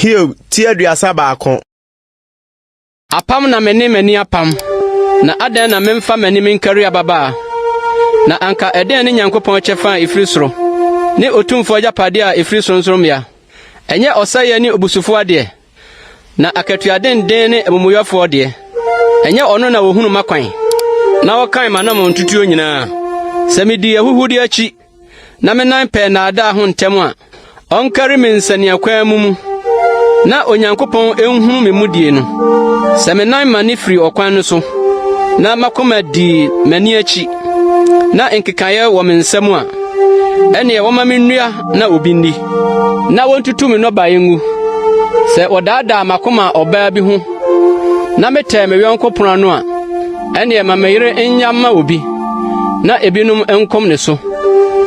Hiob ti 31. Apam na me ne m'ani apam, na adɛn na memfa m'ani menkari ababaa? Na anka ɛdɛn ne Nyankopɔn kyɛfa a efiri soro, ne Otumfoɔ agyapade a efiri sorɔnsorɔmmea? Ɛnyɛ ɔsɛeɛ ne obusufo adeɛ, na akatua denden ne amumuyɛfoɔ deɛ. Ɛnyɛ ɔno na ohunu m'akwan, na ɔkan m'anammɔntutuo nyinaa? Sɛ midii ahuhude akyi, na me nan pɛɛ nnaadaa ho ntɛm a, ɔnkari me nsaniakwan mu mu, na Onyankopɔn nhunu me mudie no. Sɛ me nan mane firi ɔkwan no so, na m'akoma dii m'ani akyi, na nkekaeɛ wɔ me nsam a, ɛnneɛ wɔmma me nnua na obi nni, na wontutu me nnɔbae ngu. Sɛ wɔdaadaa m'akoma ɔbaa bi ho, na metɛɛ me yɔnko pono ano a, ɛnneɛ ma me yere nyam mma obi, na ebinom nkom ne so,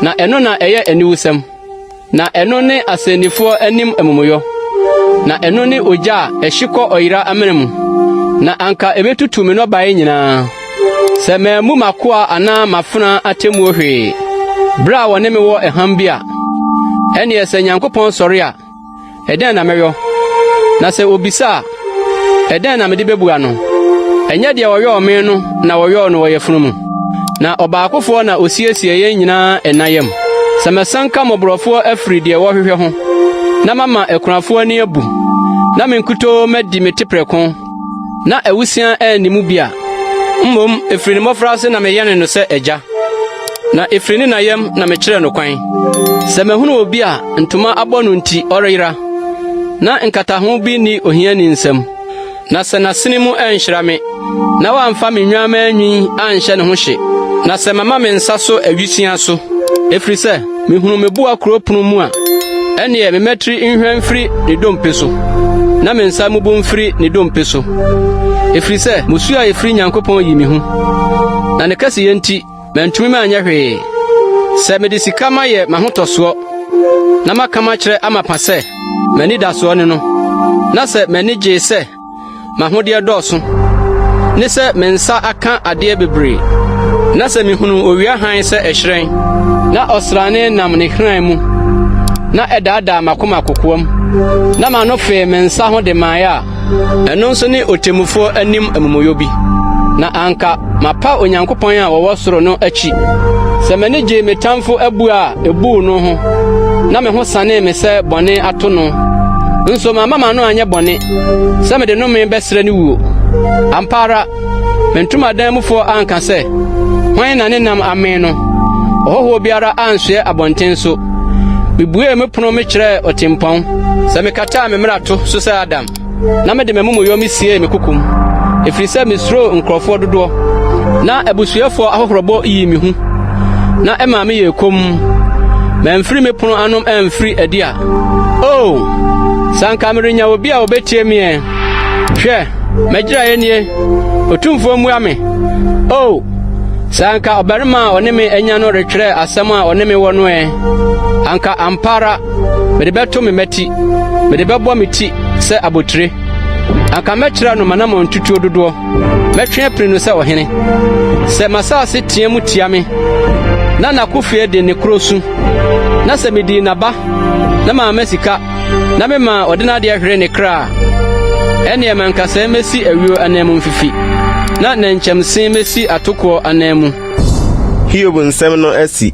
na ɛno na ɛyɛ aniwusɛm. Na ɛno ne asɛnnifoɔ anim amumuyɔ, na ɛno ne ogya a ɛhye kɔ ɔyera amena mu, na anka ebetutu me nnɔbae nyinaa. Sɛ mammu m'akoa anaa m'afenaa atemmuo hwee, bere a wɔne me wɔ ɛham bi a, ɛnneɛ sɛ Nyankopɔn sɔre a, Ɛdɛn na mɛyɔ? Na sɛ obisa a, ɛdɛn na mede bebua no? Ɛnyɛ deɛ ɔyɔɔ me no na wɔyɔɔ no wɔ yafunu mu? Na ɔbaakofoɔ na osiesiee yɛn nyinaa ɛna yam. Sɛ mɛsanka mmɔborɔfoɔ afiri deɛ wɔhwehwɛ ho, na mama akunafoɔ ani abu, na me nkutoo madi me te prɛko, na awusiaa anni mu bi a, mmom efiri ne mmɔfraase na meyɛne no sɛ agya. Na efiri ne na yam na mekyerɛɛ no kwan. Sɛ mahunu obi a ntoma abɔ no nti ɔreyera, na nkataho bi nni ohiani nsam, na sɛ n'asene mu anhyira me, na wamfa me nnwammaa nwi anhyɛ ne ho hye, na sɛ mama me nsa so awisiaa so, ɛfiri sɛ mehunu me boa kurow pono mu a, ɛnneɛ me mmatiri nhwan mfiri ne dompe so, na me nsa mmubu mfiri ne dompe so. Ɛfiri sɛ mmusuo a ɛfiri Nyankopɔn yi me hu, na ne kɛseyɛ nti mantumi manyɛ hwee. Sɛ mede sika mayɛ m'ahotɔsoɔ, na maka makyerɛ amapa sɛ m'anidasoɔ ne no, na sɛ m'ani gyee sɛ m'ahodeɛ dɔɔso, ne sɛ me nsa aka adeɛ bebree, na sɛ mehunu owia hann sɛ ɛhyerɛn, na ɔsrane nam ne hran mu, na ɛdaadaa m'akoma kokoam, na m'ano fee me nsa ho de mae a, Ɛno nso ne otemmufoɔ anim amumuyɔ bi. Na anka mapa Onyankopɔn a ɔwɔ soro no akyi. Sɛ m'ani gyee me tamfo abua a ebuu no ho, na me ho sanee me sɛ bɔne ato no, nso mamma m'ano anyɛ bɔne sɛ mede nnome bɛsrɛ ne wuo. Ampa ara, me ntomadan mufoɔ anka sɛ, Hwan na ne nam amee no? Ɔhɔhoɔ biara ansoɛ abɔnten so. Mibuee me pono mekyerɛɛ ɔtempɔn, sɛ mekataa me mmarato so sɛ Adam, na mede m'amumuyɔ misiee me kokom, ɛfiri sɛ misuroo nkurɔfoɔ dodoɔ, na abusuafoɔ ahohorɔbɔ yii me hu, na ɛmaa meyɛɛ komm. Mamfiri me pono ano amfiri adi a, O, sɛ anka merenya obi a obetie me ɛ! Hwɛ, m'agyiraeɛ nie, Otumfoɔ mmua me! O, sɛ anka ɔbarima a ɔne me anya no retwerɛ asɛm a ɔne me wɔ no ɛ! Anka ampa ara mede bɛto me mmati, mede bɛbɔ me ti sɛ abotire. Anka mɛkyerɛ no m'anammɔntutuo dodoɔ, mɛtwe apini no sɛ ɔhene. Sɛ m'asase teɛ mu tia me, na n'akofie de ne koro su, na sɛ midii n'aba na mamma sika, na mema ɔde n'adeɛ hwere ne kra a, ɛnneɛ ma nkasɛɛ mmɛsi ayuo ananmu mfifi, na nnɛnkyɛmse mmɛsi atokoɔ ananmu. Hiob nsɛm no asi.